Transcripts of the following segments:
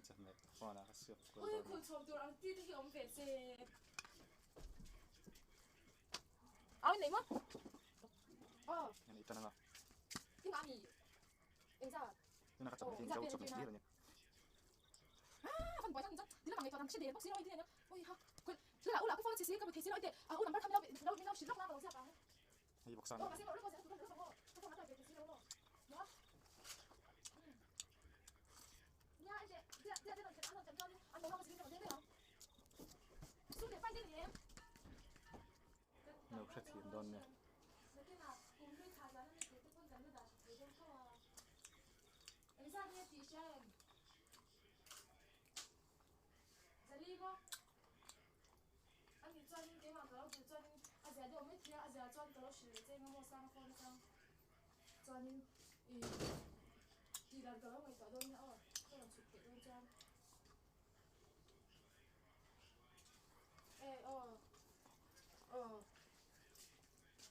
Chawhmeh phone ah ka siap kual Ui dawn a. khul chhawm tur ang ti te hi awm ve che. Au nei maw? Aw. An ei tan anga. Tin a mi engzat? Tuna ka chawhmeh hi mizo chawhmeh hlir a nia. Ah van buai tak engzat ti lamah ngaihtuah dang hre der bawk si lo engtin ania. Ui ha khul thil ah u lah ka phone a chhe si ka bu thei si lo engte a u number kha min lo min lo hrilh lawk la ka lo ziak ang. Hei bawk san. Aw mahse rawh rawh ziah tur rawh aw ka phone a type ve thei si lo maw. Maw? Umm nia engte ziah ziah te rawn thlen an rawn thlen chuanin an lo lak a si ka rawn leng reng ang. Sum leh pai te ni em? Lo hrethiam dawn nia.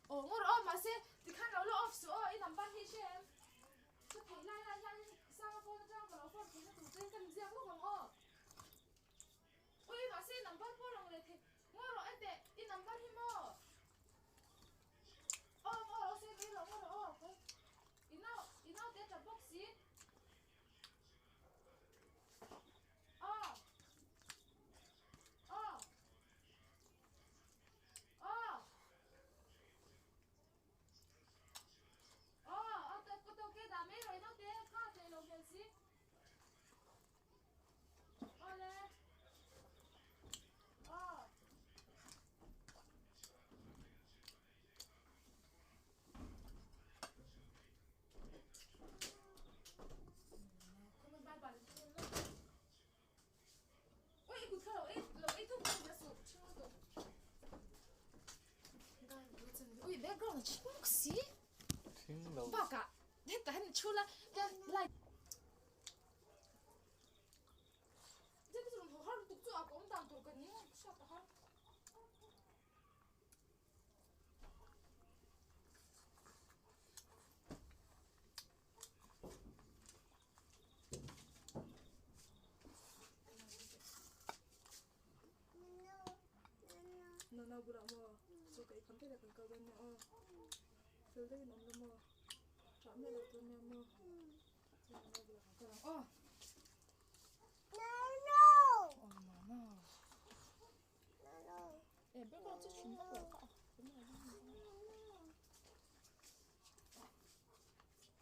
Aw ngawr aw mahse tikhan lo la off suh aw i number hi hre em ka theih lai lai hianin Sanga phone atang ka lo phone theihna tur chuan ka inziak lawk ang aw ui mahse i number pawh lang leh thei ngawr rawh enteh i number hi maw aw ngawr rawh save ei lo ngawr rawh aw i nau i naute a tap bawk si aw aw. Aw Aw a ta ka to ke dah mai rawh i naute kha tlei lo hmel si Awle Aw Ui i kut kha lo ei lo ei thuk thuk la suh ṭhing lutuk. Ui background a ṭhing bawk si. Ṭhing lo. Bakah hetah hian a ṭhu la hian light. Zet chu rawn haw har lutuk chu a ka awm dan tur ka ning hriat a har. Nana bulah maw chaw ka ei kham daih kan kal dawn nia aw fel deuhin awm la maw ṭah miah loh tur nia maw chuan nana bulah kan kal ang aw aw nana e background chu chhin vak loh kha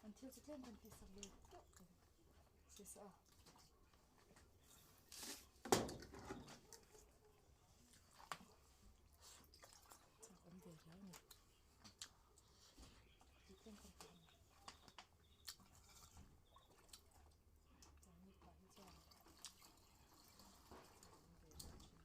an thil chu tlem kan tihsak ve teuh tawh si sa a. Chak awm ve riau a ni. Tih tlem kan tih a ni. Chuan ni kha hi chuan chak awm ve riau thin a ni.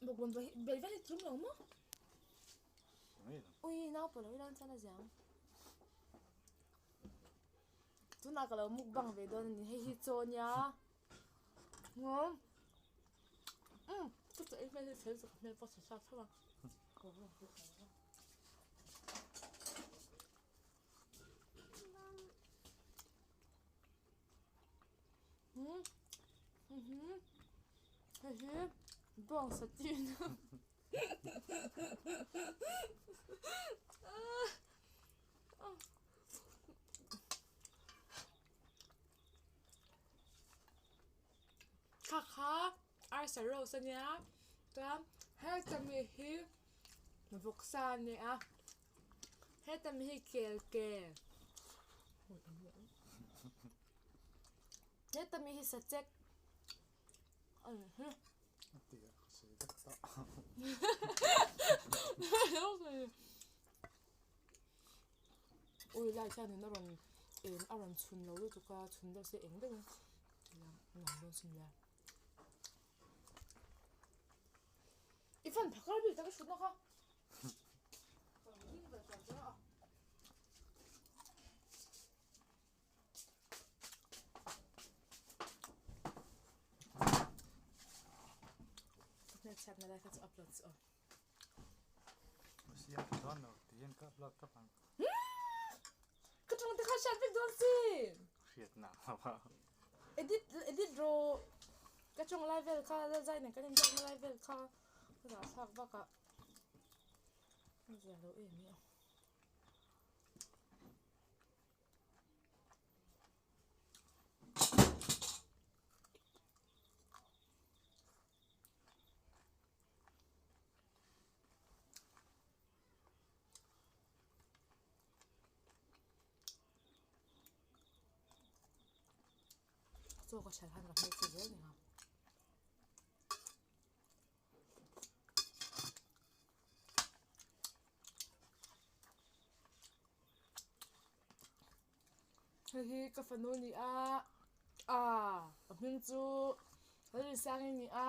Bawkbawn bel vel hi tlum lo maw? Ui nau pawh lo ila chuan a ziang. Tunah ka lo mukbang ve dawn a ni hei hi chaw nia umm ka chaw ei hmel hi chhe zawk hmel pawh chhe chhuak tho a. Umm hei hi bawngsa tin Kha kha arsa roast a nia chuan heta mi hi vawksa a nia heta mi hi kel ke heta mi hi sachek a ni hi. Ui light hianin a rawn eng a rawn chhun lo lutuk a chhun deuh se eng deuhin lang dawn sin nia. I fan phakar bik tak a hrutna kha. char char a. Ka hmelchhiat na lai kha chu upload chu aw. Siam tha dawn lo tiin ka upload tawp ang. Ka tawng te kha hriat vek dawn sin. Hriat na lo a. Edit edit rawh. Ka tawng lai vel kha zai nen kan inbiakna lai vel kha ka zah thlak vak a. Ka zia lo em i aw. Chaw ka hriat khan ka hmelchhe zel ni ha. Hei hi ka fanu a ni a, ah a hming chu Lalrinsangi a ni a,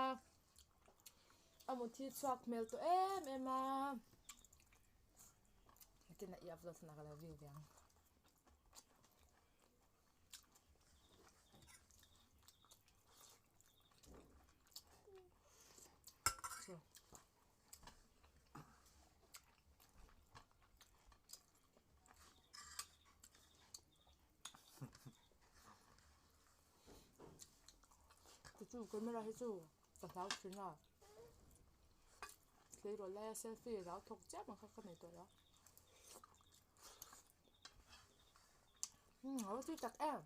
a mut hi chhuak hmel tawh em em a, hetin a i upload hunah ka lo view ve ang. Chu camera hi chu ka hlau thin a tleirawl laia selfie rau thawk chiah ang kha ka nei tawh lo a. Umm a va tui tak em.